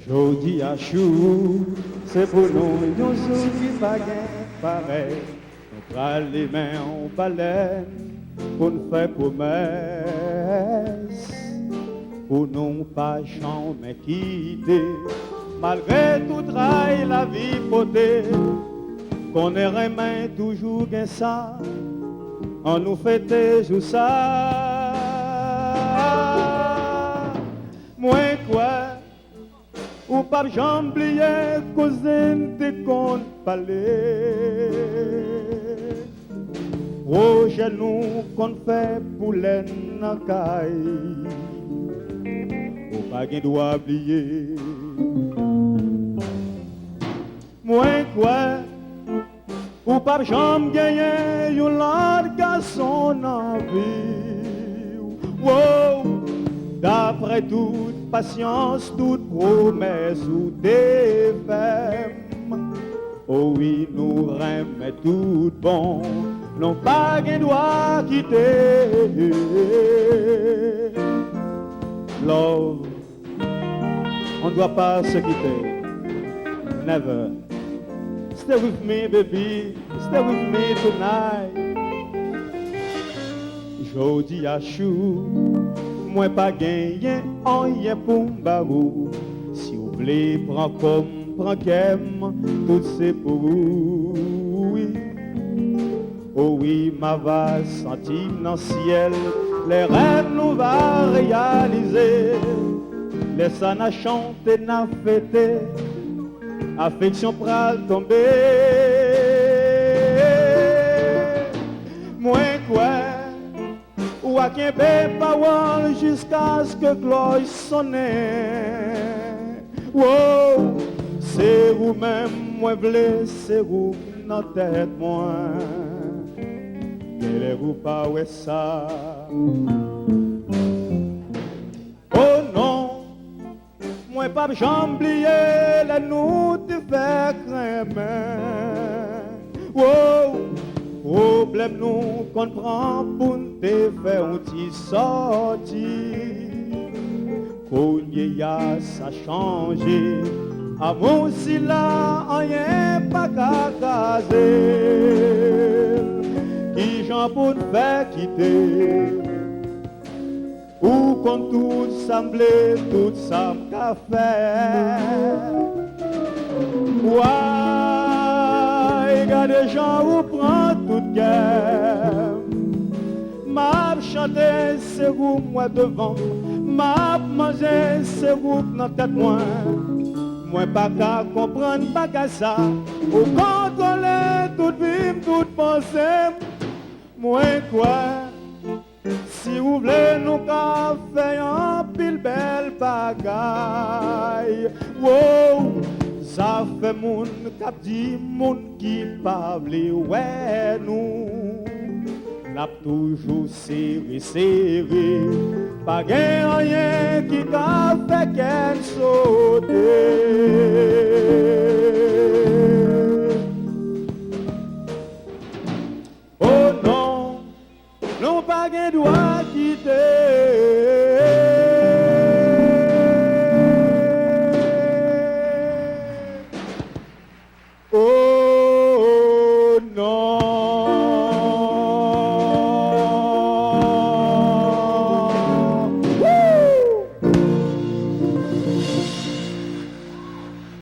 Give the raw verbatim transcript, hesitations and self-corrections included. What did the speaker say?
Jodi a jou, se pou nou yon jou ki pa gen parèy. Nou pral limen yon balèn pou n fè pwomès, pou nou pa janmen kite, malgre tout tray lavi pote. Konnen renmen toujou gen sa, ann nou fete jou sa. Mwen kwè ou p ap janm bliye koze n te konn pale. Pwojè nou konn fè pou lè n nan kay, ou pa gen dwa bliye. Mwen kwè ou p ap janm genyen yon lòt gason nan vi w. Wow! Daprè tout pasyans, tout pwomès ou te fè m. O wi, nou renmen tout bon, nou pa gen dwa kite. Love, on doit pas se quitter. Never. Stay with me, baby. Stay with me tonight. Jodi a jou, mwen pa genyen anyen pou m ba ou. Si w vle pran kò m, pran kè m, tout se pou ou, wi. O wi, m a va santi m nan syèl, lè rèv nou va reyalize. Lè sa n a chante, n a fete, afeksyon pral tonbe. Mwen kwè w a kenbe pawòl jiskaske klòch sonnen. Wow! Se ou menm mwen vle, se ou k nan tèt mwen. Genlè ou pa wè sa. O non, mwen p ap janm bliye lè nou te fè krenmen. Wow! Pwoblèm nou konn pran pou n te fè yon ti sòti. Kounye a sa chanje. Amou sila anyen pa ka kraze. Kijan pou n fè kite? Ou konn tout sa m vle, tout sa m ka fè. Way, gade jan ou pran tout kè m. M ap chante, se ou m wè devan m. M ap manje, se ou k nan tèt mwen. Mwen pa ka konprann bagay sa. Ou kontwole tout vi m, tout panse m. Mwen kwè si ou vle, nou ka fè anpil bèl bagay. Wow! Zafè moun k ap di, moun ki pa vle wè nou, n ap toujou sere, sere. Pa gen anyen ki ka fè kè n sote. O non, nou pa gen dwa kite.